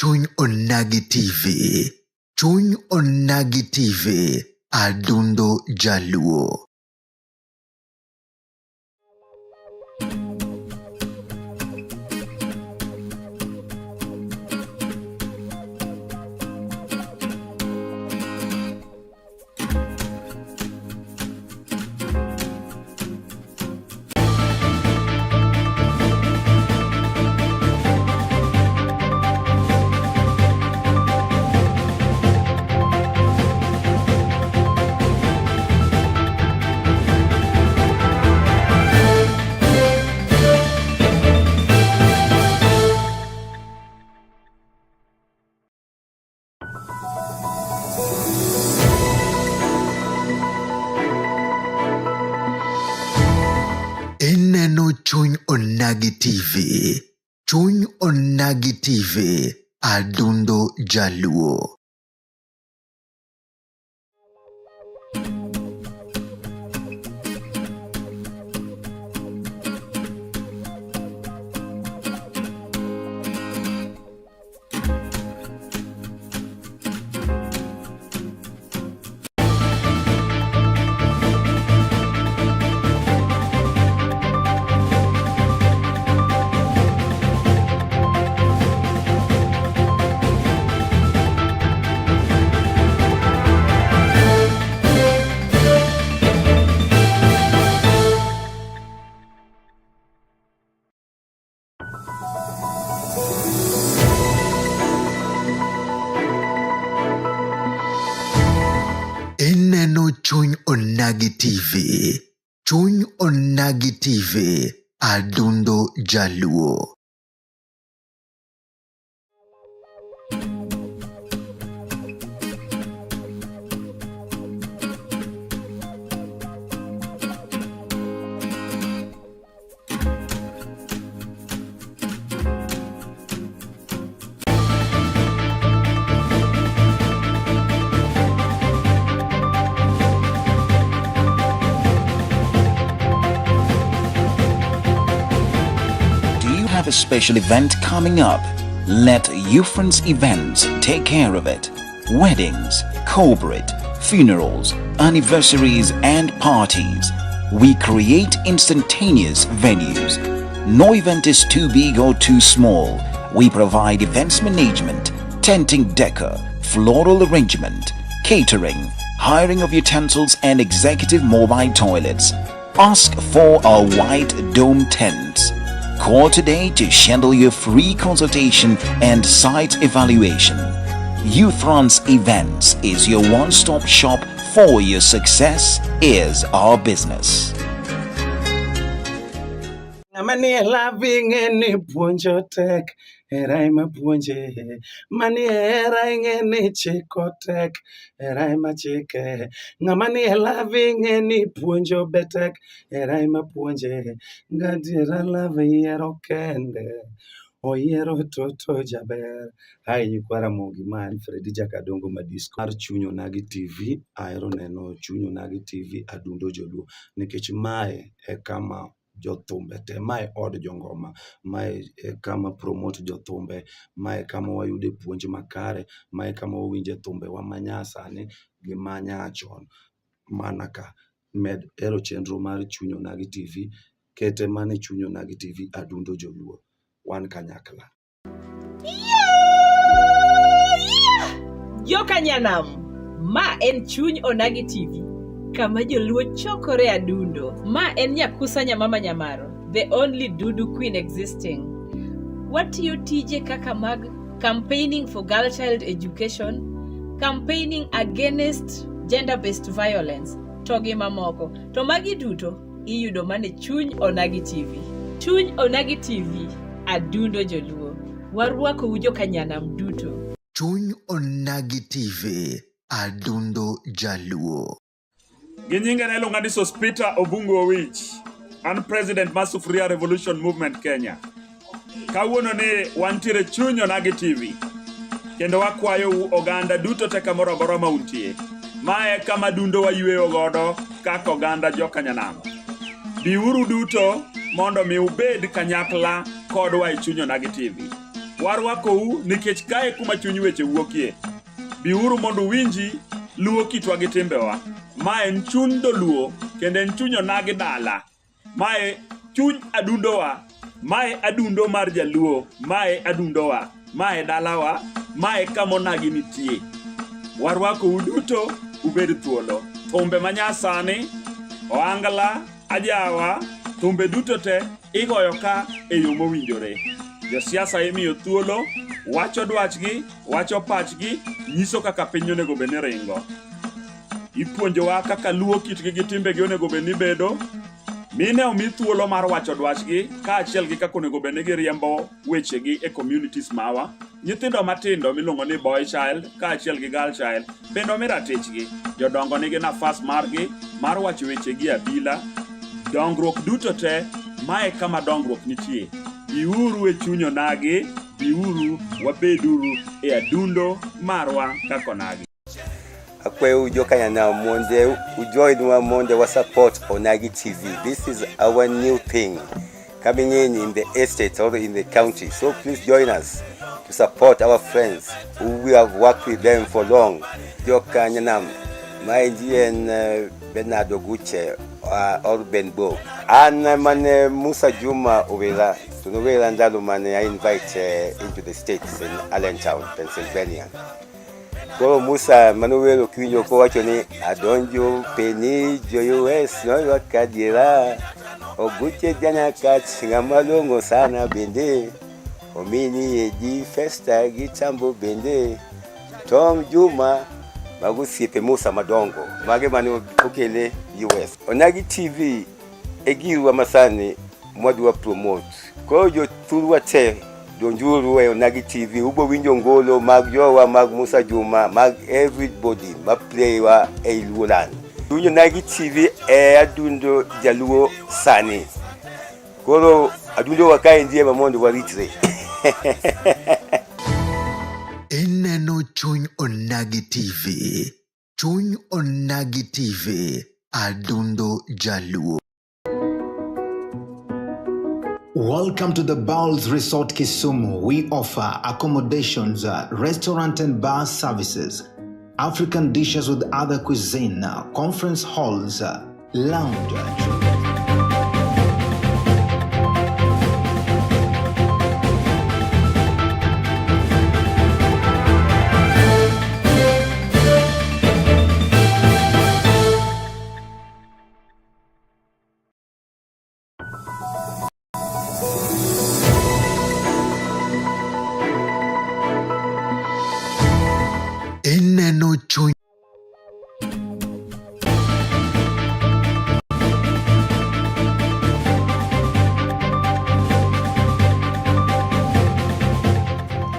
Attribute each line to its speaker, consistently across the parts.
Speaker 1: Chuny Onagi TV. Chuny Onagi TV. Adundo Jaluo. Ineno Chuny Onagi TV. Chuny Onagi TV. Adundo Jaluo. Ineno Chuny Onagi TV. Chuny Onagi TV. Adundo Jaluo.
Speaker 2: Do you have a special event coming up? Let Ufrance Events take care of it. Weddings, corporate, funerals, anniversaries, and parties. We create instantaneous venues. No event is too big or too small. We provide events management, tenting decor, floral arrangement, catering, hiring of utensils, and executive mobile toilets. Ask for our white dome tents. Call today to schedule your free consultation and site evaluation. Ufrance Events is your one-stop shop for your success is our business.
Speaker 3: Ng'ama nie love ing'e ni puonjo tek, hera ema puonje. Manie hera ing'e ni chiko tek, hera ema chike. Ng'ama nie love ing'e ni puonjo be tek, hera ema puonje. Gadiera love yiero kende, oyiero toto jaber. Hi nyikwa Ramogi, ma en Fredi Jakadongo Madisco mar Chuny Onagi TV. Ahero neno Chuny Onagi TV Adundo Joluo nikech mae e kama jothumbe te, mae od jongoma, mae e kama promote jothumbe, mae e kama wayude puonj makare, mae e kama wawinje thumbewa manyasani gi manyachon mana ka. Med hero chenro mar Chuny Onagi TV, kete mana e Chuny Onagi TV Adundo Joluo. Wan kanyakla.
Speaker 4: Joka Nyanam, ma en Chuny Onagi TV, kama joluo chokore adundo. Ma en Nyakusa Nyamama Nyamaro, the only Dudu queen existing. Watiyo tije kaka mag campaigning for girl child education, campaigning against gender-based violence, to gi mamoko. To magi duto iyudo mana e Chuny Onagi TV. Chuny Onagi TV, adundo joluo. Warwakou joka Nyanam duto.
Speaker 1: Chuny Onagi TV. Adundo Jaluo.
Speaker 5: Gi nyinga ne iluonga ni Sospeter Obungu Owich. An president mar Sufuria Revolution Movement Kenya. Kawuono ni wantiere Chuny Onagi TV. Kendo wakwayou oganda duto te kamoro amora ma untie. Mae kama dundo wayweyo godo kaka oganda joka Nyanam. Biuru duto mondo mi ubed kanyakla kodwa e Chuny Onagi TV. Warwakou nikech kae kuma chuny weche wuokie. Biuru mondo uwinji luo kitwa gi timbewa. Ma en chuny dholuo kendo en chuny onagi dala. Mae chuny adundowa. Mae adundo mar jaluo. Mae adundowa. Mae dalawa. Mae kama onagi nitie. Warwakou duto ubed thuolo. Thumbe manyasani, ohangla, ajawa, thumbe duto te igoyo ka e yo mowinjore. Josiasa imiyo thuolo, wacho dwachgi, wacho pachgi, nyiso kaka piny onego bed ni ringo. Ipuonjowa kaka luo kitgi gi timbegi onego bed ni bedo. Mine omi thuolo mar wacho dwachgi kaachiel gi kaka onego bed ni giriembo wechegi e communities mawa. Nyithindo matindo miluongo ni boy child kaachiel gi girl child bende omi ratichgi. Jodongo nigi nafas margi mar wacho wechegi e abila. Dongruok duto te, mae kama dongruok nitie. Biuru e chuny onagi, biuru wabeduru e adundo marwa kaka onagi.
Speaker 6: Akwayo jokanyanam mondo ujoinwa mondo wa support Onagi TV. This is our new thing coming in the estate or in the county. So please join us to support our friends who we have worked with them for long. Jokanyanam, maendi en Bernard Oguche or Ben Bo. An mane Musa Juma Owera, to nowera ndalo mane I invite into the States in Allentown, Pennsylvania. Koro Musa manowero kiwinjo kowacho ni adonjo peni jo US noywak adiera Oguche janyakach ng'ama long'o sana bende omini edi Festa gi Tambo bende Tom Juma mago osiepe Musa madongo mage mane okele US. Onagi TV e girwa masani mwadwa promote. Koro jothurwa te donjuru e Onagi TV ubo winjo ngolo mag jowa mag Musa Juma mag everybody ma play wa e Luoland. Winjo Onagi TV e adundo jaluo sani. Koro adundo wa kaendi ema mondo waritre.
Speaker 1: Ineno Chuny Onagi TV. Chuny Onagi TV. Adundo Jaluo.
Speaker 7: Welcome to the Bowls Resort Kisumu. We offer accommodations, restaurant and bar services, African dishes with other cuisine, conference halls, lounge.
Speaker 1: Ineno Chuny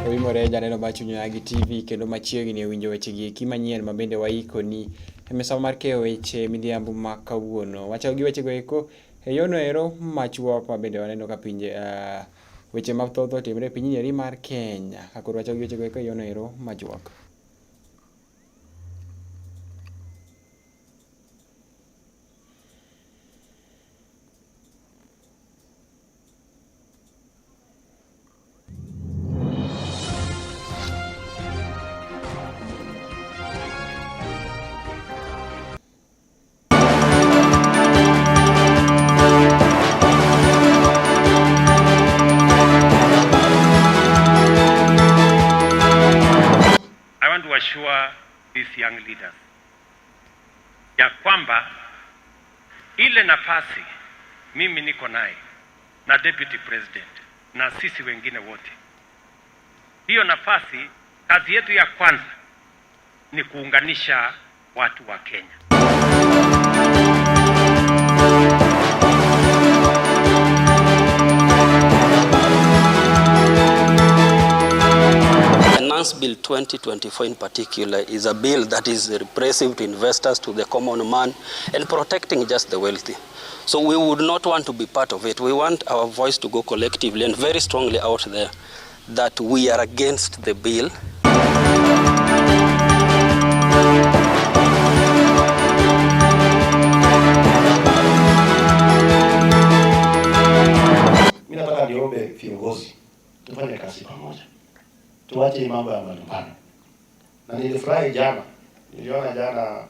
Speaker 8: Oimore janeno mar Chuny Onagi TV kendo machiegni e winjo weche gi eki manyien ma bende waikoni e misawa mar keyo weche midhiambo ma kawuono. Wachako gi wechego eko e yono ero machuok ma bende waneno ka pinje weche mathoth otimre e pinyni eri mar Kenya. Ka koro wachako gi wechego eko e yono ero machuok.
Speaker 9: I want to assure these young leaders ya kwamba ile nafasi mimi niko naye na deputy president na sisi wengine wote, hiyo nafasi, kazi yetu ya kwanza ni kuunganisha watu wa Kenya.
Speaker 10: Finance Bill 2024 in particular is a bill that is repressive to investors, to the common man, and protecting just the wealthy. So we would not want to be part of it. We want our voice to go collectively and very strongly out there that we are against the bill.
Speaker 11: Mimi nataka niombe viongozi tufanye kazi pamoja. Tuache hii mambo ya malumbano. Na nilifurahi jana, niliona jana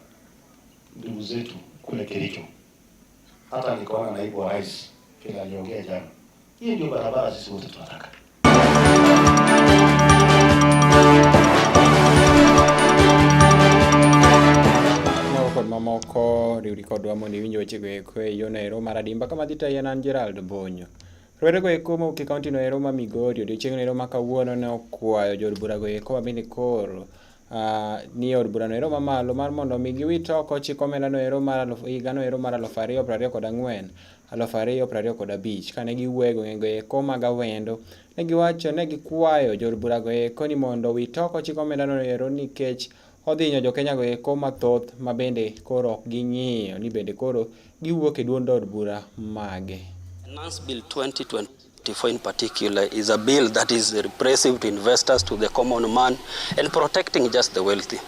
Speaker 11: ndugu zetu kule Kericho, hata nikaona naibu wa rais vile aliongea jana. Hii ndio barabara sisi wote tunataka.
Speaker 8: Mago kod mamoko riwri kodwa mondo iwinj wechego eko e yono ero mar adimba kama dhi tayi en an Gerald Bonyo. Rowere eko mowuok e kaunti no ero ma Migori odiochieng' no ero ma kawuono ne okwayo jood burago eko ma bende koro ni e od burano ero mamalo mar mondo mi giwit oko chik omenda no ero mar aluf higa no ero mar 2024 2025 kane giwuoyo e gwengego eko mag Awendo ne giwacho ne gikwayo jood burago eko ni mondo owit oko chik omenda no ero nikech odhi hinyo jokenya go eko mathoth ma bende koro ok ging'iyo ni bende koro giwuok e duond od bura mage.
Speaker 10: Finance Bill 2024 in particular is a bill that is repressive to investors, to the common man, and protecting just the wealthy.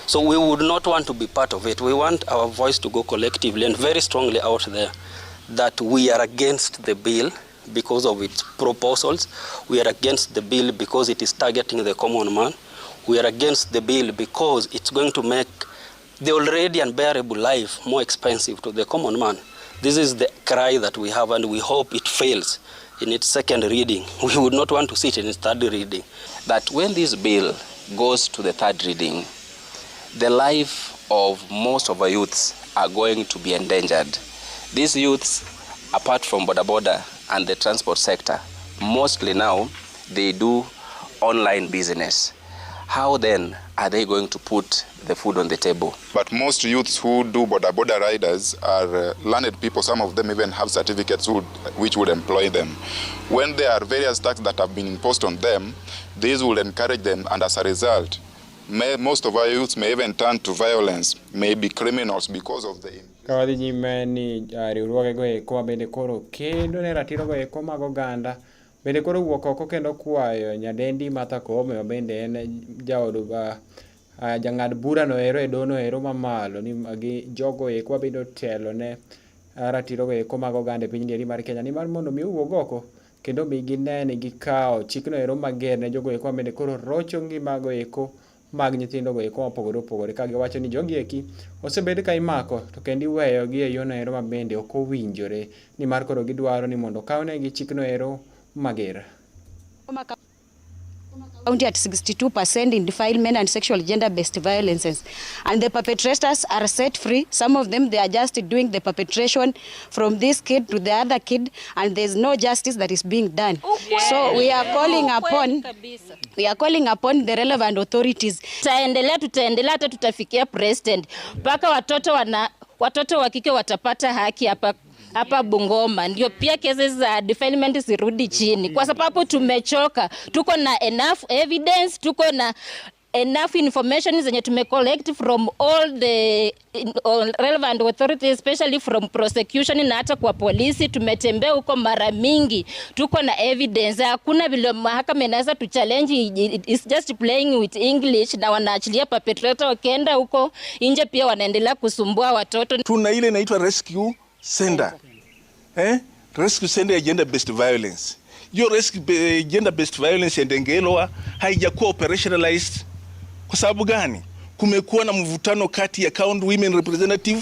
Speaker 10: So we would not want to be part of it. We want our voice to go collectively and very strongly out there that we are against the bill because of its proposals. We are against the bill because it is targeting the common man. We are against the bill because it's going to make the already unbearable life more expensive to the common man. This is the cry that we have, and we hope it fails in its second reading. We would not want to see it in its third reading.
Speaker 12: That when this bill goes to the third reading, the life of most of our youths are going to be endangered. These youths, apart from boda boda and the transport sector, mostly now they do online business. How then are they going to put the food on the table?
Speaker 13: But most youths who do boda boda riders are learned people. Some of them even have certificates which would employ them. When there are various taxes that have been imposed on them, these will encourage them, and as a result, most of our youths may even turn to violence, may be criminals because of the...
Speaker 8: Ka wadhi nyime ni riwruoge go eko ma bende koro kedo ne ratiro go eko mag oganda bende koro wuok oko kendo kwayo nyadendi Martha Koome ma bende en jaod jang'ad bura no ero e dono ero mamalo ni gi jogo eko ma bende otelo ne ratiro go eko mag oganda e piny ni mar Kenya ni mar mondo mi owuog oko kendo mi gine ni gikawo chikno ero mager ne jogo eko ma bende koro rocho ngima go eko mag nyithindo go eko mopogore opogore ka giwacho ni jogi eki osebed ka imako to kendo iweyo gi e yono ero ma bende ok owinjore ni mar koro gidwaro ni mondo okawnegi chikno ero mager.
Speaker 14: County at 62% in defilement and sexual gender-based violences. And the perpetrators are set free. Some of them, they are just doing the perpetration from this kid to the other kid, and there's no justice that is being done. So we are calling upon the relevant authorities.
Speaker 15: Tutaendelea hata tutafikia president. Mpaka watoto wa kike watapata haki hapa Bungoma. Ndio pia cases za defilement zirudi chini, kwa sababu tumechoka. Tuko na enough evidence, tuko na enough information zenye tumecollect from all the relevant authorities, especially from prosecution na hata kwa polisi. Tumetembea huko mara mingi, tuko na evidence. Hakuna vile mahakama inaweza tu challenge, it's just playing with English, na wanaachilia perpetrator wakienda huko nje pia wanaendelea kusumbua watoto.
Speaker 16: Tuna ile inaitwa rescue center. Rescue center ya gender based violence. Hiyo rescue gender based violence ya Ndengelwa haijakuwa operationalized. Kwa sababu gani? Kumekuwa na mvutano kati ya county women representative,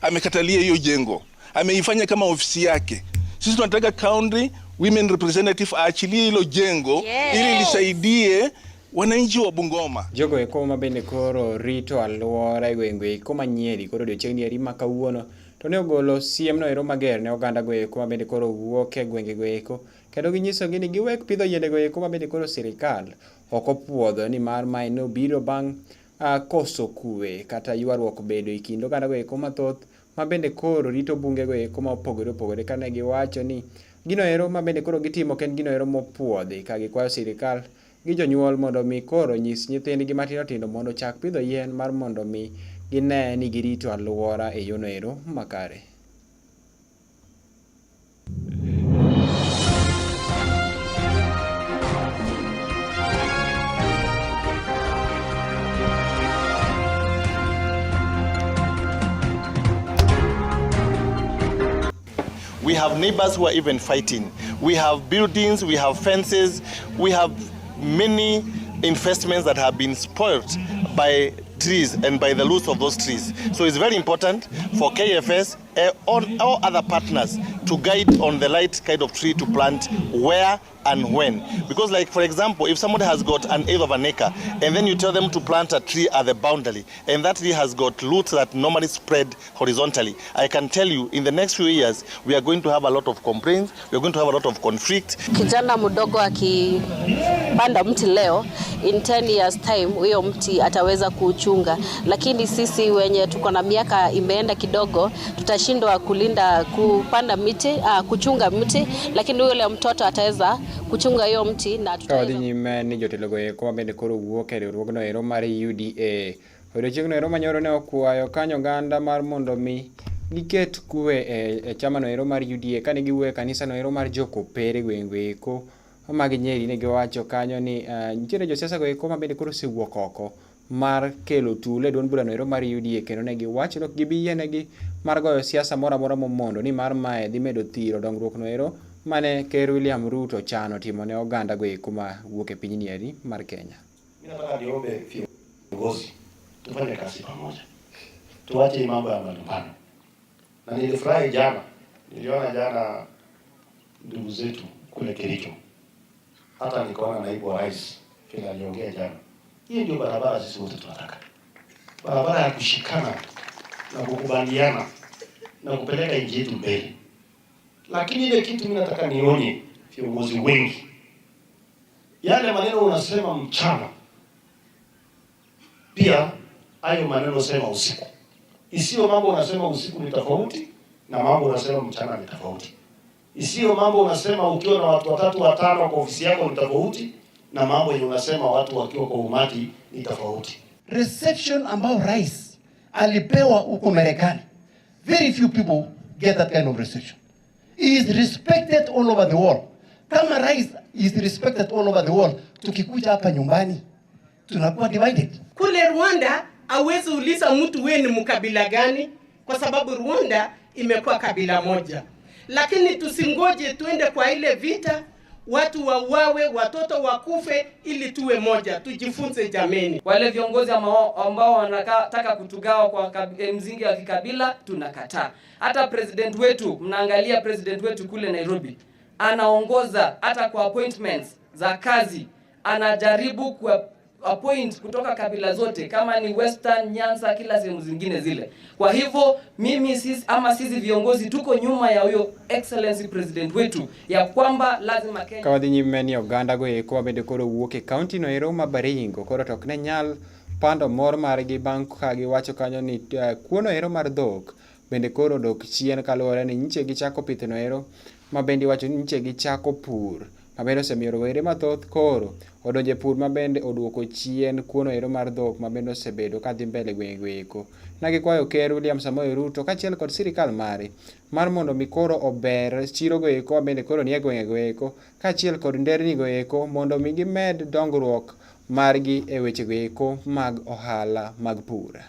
Speaker 16: amekatalia hiyo jengo, ameifanya kama ofisi yake. Sisi tunataka county women representative aachilie hilo jengo, yes, ili lisaidie wananchi wa Bungoma.
Speaker 8: Jogo eko ma bende koro rito alwora e gwenge eko ma Nyeri koro odiochieng' ni ma kawuono to ne ogolo siem no ero mager ne oganda go eko ma bende koro wuok e gwenge go eko kendo ginyisogi ni giwek pidho yiende go eko ma bende koro sirikal ok opuodho ni mar mae ne obiro bang' koso kwe kata ywaruok bedo e kind oganda go eko mathoth ma bende koro rito bunge go eko ma opogore opogore kane giwacho ni gino ero ma bende koro gitimo ok en gino ero mopuodhi ka gikwayo sirikal gi jonyuol mondo mi koro nyis nyithindgi matindo tindo mondo ochak pidho yien mar mondo mi gine ni girito alwora e yono ero makare.
Speaker 11: We have neighbors who are even fighting. We have buildings, we have fences, we have many
Speaker 17: investments that have been spoiled by trees and by the loss of those trees. So it's very important for KFS and all other partners to guide on the right kind of tree to plant where and when. Because, like, for example, if somebody has got an eighth of an acre and then you tell them to plant a tree at the boundary and that tree has got roots that normally spread horizontally, I can tell you in the next few years we are going to have a lot of complaints, we are going to have a lot of conflict.
Speaker 18: Kijana mdogo akipanda mti leo, in 10 years time huyo mti ataweza kuuchunga, lakini sisi wenye tuko na miaka imeenda kidogo tutashindwa kulinda kupanda miti, kuchunga mti, lakini yule mtoto ataweza kuchunga hiyo mti na
Speaker 8: Ka wadhi nyime ni jotelogo eko mabende koro wuok e riwruogno ero mar UDA. Odiochieng'no ero manyoro ne okwayo kanyo oganda mar mondo mi giket kwe e chamano ero mar UDA kane giwuoyo e kanisa no ero mar Jokopere gweng' go eko mag Nyeri ne giwacho kanyo ni nitiere josiasa go eko mabende koro osewuok oko mar kelo tulo e duond burano ero mar UDA kendo ne giwacho ni ok gibi yienegi mar goyo siasa moro amora momondo nimar mae dhi medo thiro dongruok no ero mane Ker William Ruto chano timo ne oganda go eko mawuok e pinyni eri mar Kenya.
Speaker 11: Mimi nataka niombe viongozi tufanye kazi pamoja, tuache mambo ya malumbano. Na nilifurahi jana, niliona jana ndugu zetu kule Kericho, hata nikaona naibu wa rais vile aliongea jana. Hii ndio barabara sisi wote tunataka, barabara ya kushikana na kukubaliana na kupeleka nchi yetu mbele. Lakini ile kitu mimi nataka nionye viongozi wengi, yale maneno unasema mchana, pia hayo maneno sema usiku. Isiyo mambo unasema usiku ni tofauti na mambo unasema mchana ni tofauti. Isiyo mambo unasema ukiwa na watu watatu watano kwa ofisi yako ni tofauti na mambo yenye unasema watu wakiwa kwa umati ni tofauti.
Speaker 19: Reception ambao rais alipewa huko Marekani, very few people get that kind of reception. He is respected all over the world. Kama rais is respected all over the world, tukikuja hapa nyumbani tunakuwa divided.
Speaker 20: Kule Rwanda hawezi uliza mtu wewe ni mkabila gani, kwa sababu Rwanda imekuwa kabila moja. Lakini tusingoje tuende kwa ile vita, watu wauawe, watoto wakufe ili tuwe moja. Tujifunze jameni.
Speaker 21: Wale viongozi ambao wanataka kutugawa kwa mzingi wa kikabila tunakataa. Hata president wetu, mnaangalia president wetu kule Nairobi, anaongoza hata kwa appointments za kazi, anajaribu kwa appoint kutoka kabila zote, kama ni Western, Nyanza, kila sehemu zingine zile. Kwa hivyo mimi sisi ama sisi viongozi tuko nyuma ya huyo excellency president wetu ya kwamba lazima Kenya.
Speaker 8: Ka wadhi nyime ni oganda go eko mabende koro wuok e kaunti no ero ma Baringo koro to ok ne nyal pando mor margi bang' ka giwacho kanyo ni kuono ero mar dhok bende koro odok chien kaluwore ni nyiche gichako pith no ero ma bende iwacho ni nyiche gichako pur mabende osemiyo rowere mathoth koro odonjo e pur mabende oduoko chien kuono ero mar dhok mabende osebedo kadhi mbele gwenge go eko. Ne gikwayo Ker William Samoei Ruto kaachiel kod sirikal mare mar mondo mi koro ober chiro go eko mabende koro nie gwenge go eko kaachiel kod nderni go eko mondo mi gimed dongruok margi e weche go eko mag ohala mag pur.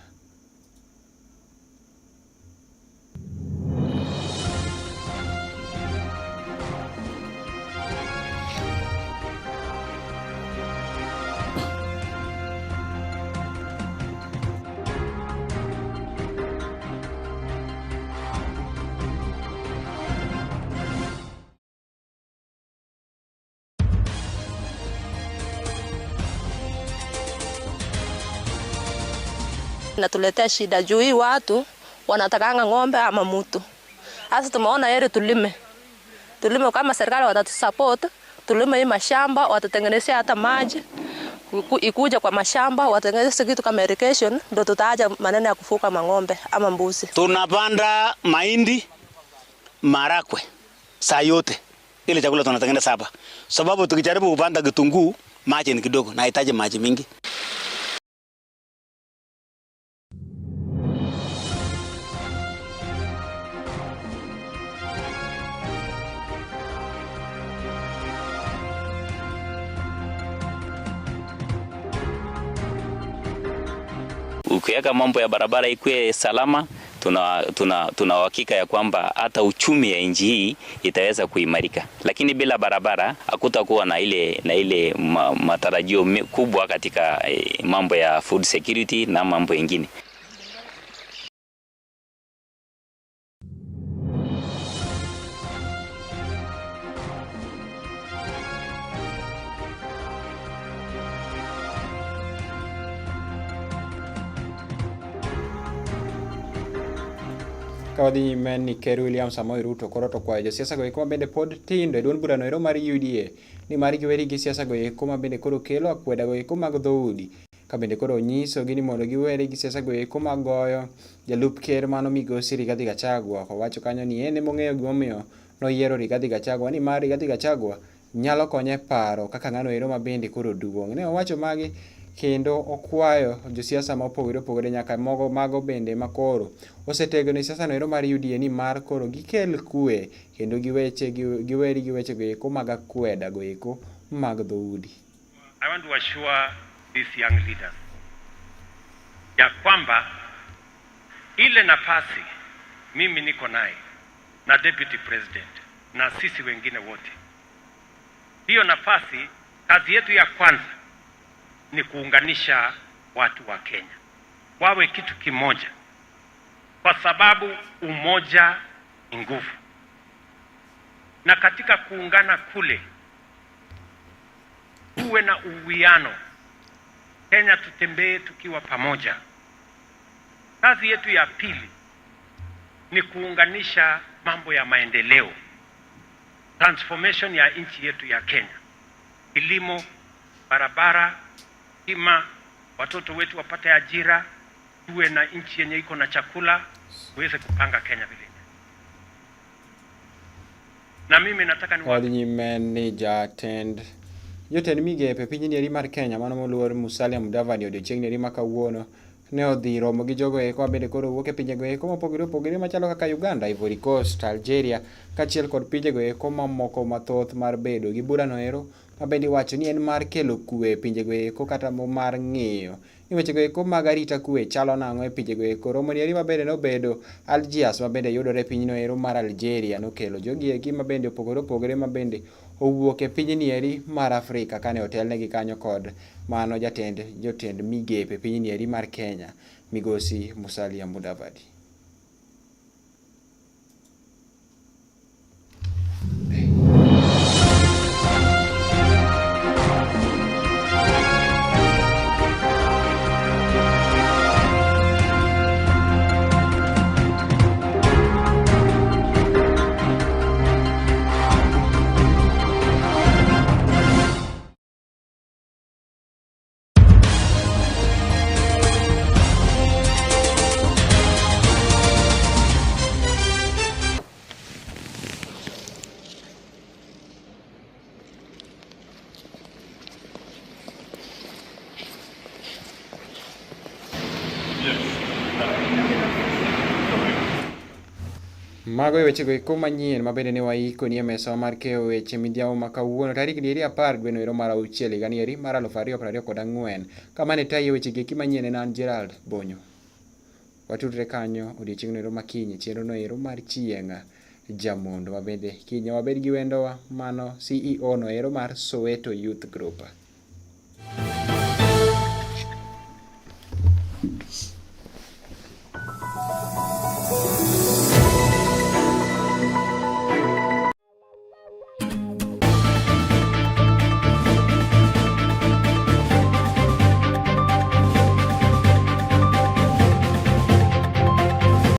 Speaker 22: Natuletea shida juu hii watu wanatakanga ng'ombe ama mtu. Sasa tumeona heri tulime. Tulime kama serikali watatusupport, tulime hii mashamba, watatengenezea hata maji. Ikuja kwa mashamba, watengeneze kitu kama irrigation, ndio tutaacha maneno ya kufuka mang'ombe ama mbuzi.
Speaker 23: Tunapanda mahindi, marakwe, saa yote. Ile chakula tunatengeneza hapa. Sababu tukijaribu kupanda kitunguu, maji ni kidogo, nahitaji maji mingi.
Speaker 12: Ukiweka mambo ya barabara ikuwe salama,
Speaker 2: tuna tuna tuna uhakika ya kwamba hata uchumi ya nchi hii itaweza kuimarika, lakini bila barabara hakutakuwa na ile na ile ma, matarajio kubwa katika eh, mambo ya food security na mambo mengine.
Speaker 8: Ka wadhi nyime ni Ker William Samoei Ruto koro to kwayo josiasa go eko mabende pod tindo e duond burano ero mar UDA ni mar giweri gi siasa go eko mabende koro kelo akweda go eko mag dhoudi ka bende koro onyisogi ni mondo giwere gi siasa go eko mag goyo jalup ker mano migosi Rigathi Gachagua. Owacho kanyo ni en emong'eyo gimomiyo noyiero Rigathi Gachagua ni mar Rigathi Gachagua nyalo konye e paro kaka ng'ano ero ma bende koro duong'. Ne owacho magi kendo okwayo josiasa ma opogore opogore nyaka mogo mago bende ma koro osetegno e siasa no ero mar UDA ni mar koro gikel kwe kendo giweche giweri gi weche go eko mag akweda go eko mag dhoudi.
Speaker 9: I want to assure these young leaders ya kwamba ile nafasi mimi niko naye na deputy president na sisi wengine wote, hiyo nafasi, kazi yetu ya kwanza ni kuunganisha watu wa Kenya wawe kitu kimoja, kwa sababu umoja ni nguvu, na katika kuungana kule tuwe na uwiano. Kenya tutembee tukiwa pamoja. Kazi yetu ya pili ni kuunganisha mambo ya maendeleo, transformation ya nchi yetu ya Kenya, kilimo, barabara, stima, watoto wetu wapate ajira, tuwe na nchi yenye iko na chakula, tuweze kupanga Kenya vile. Na mimi nataka ni
Speaker 8: Wadhi nyime ni jatend jotend migepe piny nieri mar Kenya mano moluor Musalia Mudavadi odiochieng' nieri ma kawuono ne odhi romo gi jogo eko mabende koro wuok e pinjego eko mopogore opogore machalo kaka Uganda, Ivory Coast, Algeria kaachiel kod pinjego eko mamoko mathoth mar bedo gi burano ero mabende iwacho ni en mar kelo kwe e pinjego eko kata mar ng'iyo ni wechego eko mag arita kwe chalo nang'o e pinjego eko. Romo ni eri mabende nobedo Algiers mabende yudore e pinyno ero mar Algeria nokelo jogi eki mabende opogore opogore mabende owuok e pinyni eri mar Afrika kane otelnegi kanyo kod mano jatend jotend migepe pinyni eri mar Kenya migosi Musalia Mudavadi. Mago e wechego eko manyien ma bende ne waiko ni e mesawa mar keyo weche midhiambo ma kawuono tarik ni eri apar dweno ero mar auchiel higa ni eri mar 2024 kama ne tayi e wechegi eki manyien en an Gerald Bonyo. Watudre kanyo odiochieng'no ero makinyi chenro no ero mar chieng' jamondo ma bende kiny wabed gi wendowa mano CEO no ero mar Soweto Youth Group.